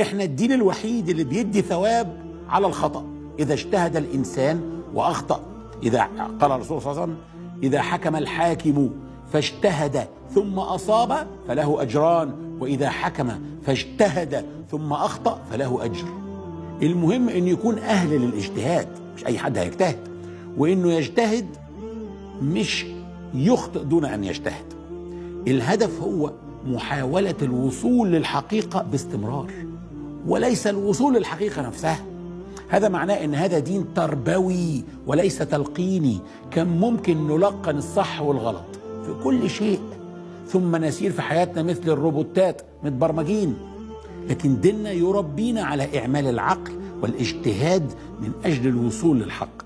احنا الدين الوحيد اللي بيدي ثواب على الخطأ إذا اجتهد الإنسان وأخطأ. إذا قال الرسول صلى الله عليه وسلم: إذا حكم الحاكم فاجتهد ثم أصاب فله أجران، وإذا حكم فاجتهد ثم أخطأ فله أجر. المهم أن يكون أهل للاجتهاد، مش أي حد هيجتهد، وإنه يجتهد مش يخطئ دون أن يجتهد. الهدف هو محاولة الوصول للحقيقة باستمرار، وليس الوصول للحقيقة نفسها. هذا معناه أن هذا دين تربوي وليس تلقيني. كم ممكن نلقن الصح والغلط في كل شيء ثم نسير في حياتنا مثل الروبوتات متبرمجين، لكن ديننا يربينا على إعمال العقل والاجتهاد من أجل الوصول للحق.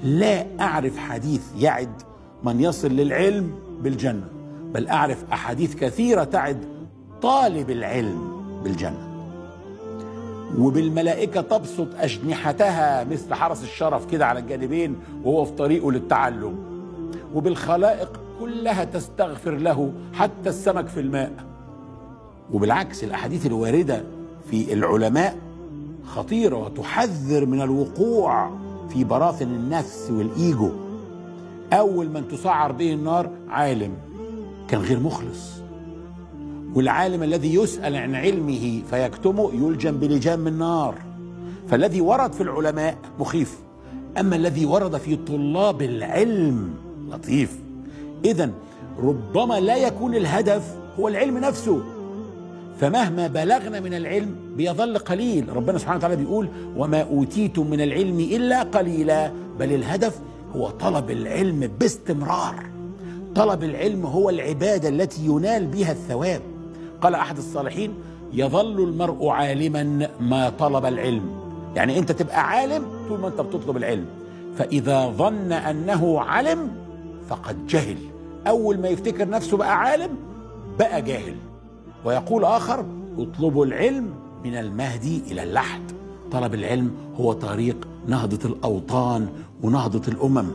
لا أعرف حديث يعد من يصل للعلم بالجنة، بل أعرف أحاديث كثيرة تعد طالب العلم بالجنة، وبالملائكة تبسط أجنحتها مثل حرس الشرف كده على الجانبين وهو في طريقه للتعلم، وبالخلائق كلها تستغفر له حتى السمك في الماء. وبالعكس الأحاديث الواردة في العلماء خطيرة وتحذر من الوقوع في براثن النفس والإيجو. أول من تسعر به النار عالم كان غير مخلص، والعالم الذي يسأل عن علمه فيكتمه يلجم بلجام من نار. فالذي ورد في العلماء مخيف، أما الذي ورد في طلاب العلم لطيف. إذن ربما لا يكون الهدف هو العلم نفسه، فمهما بلغنا من العلم بيظل قليل. ربنا سبحانه وتعالى بيقول: وما أوتيتم من العلم إلا قليلا. بل الهدف هو طلب العلم باستمرار. طلب العلم هو العبادة التي ينال بها الثواب. قال أحد الصالحين: يظل المرء عالما ما طلب العلم. يعني أنت تبقى عالم طول ما أنت بتطلب العلم، فإذا ظن أنه علم فقد جهل. أول ما يفتكر نفسه بقى عالم بقى جاهل. ويقول آخر: اطلبوا العلم من المهدي إلى اللحد. طلب العلم هو طريق نهضة الأوطان ونهضة الأمم.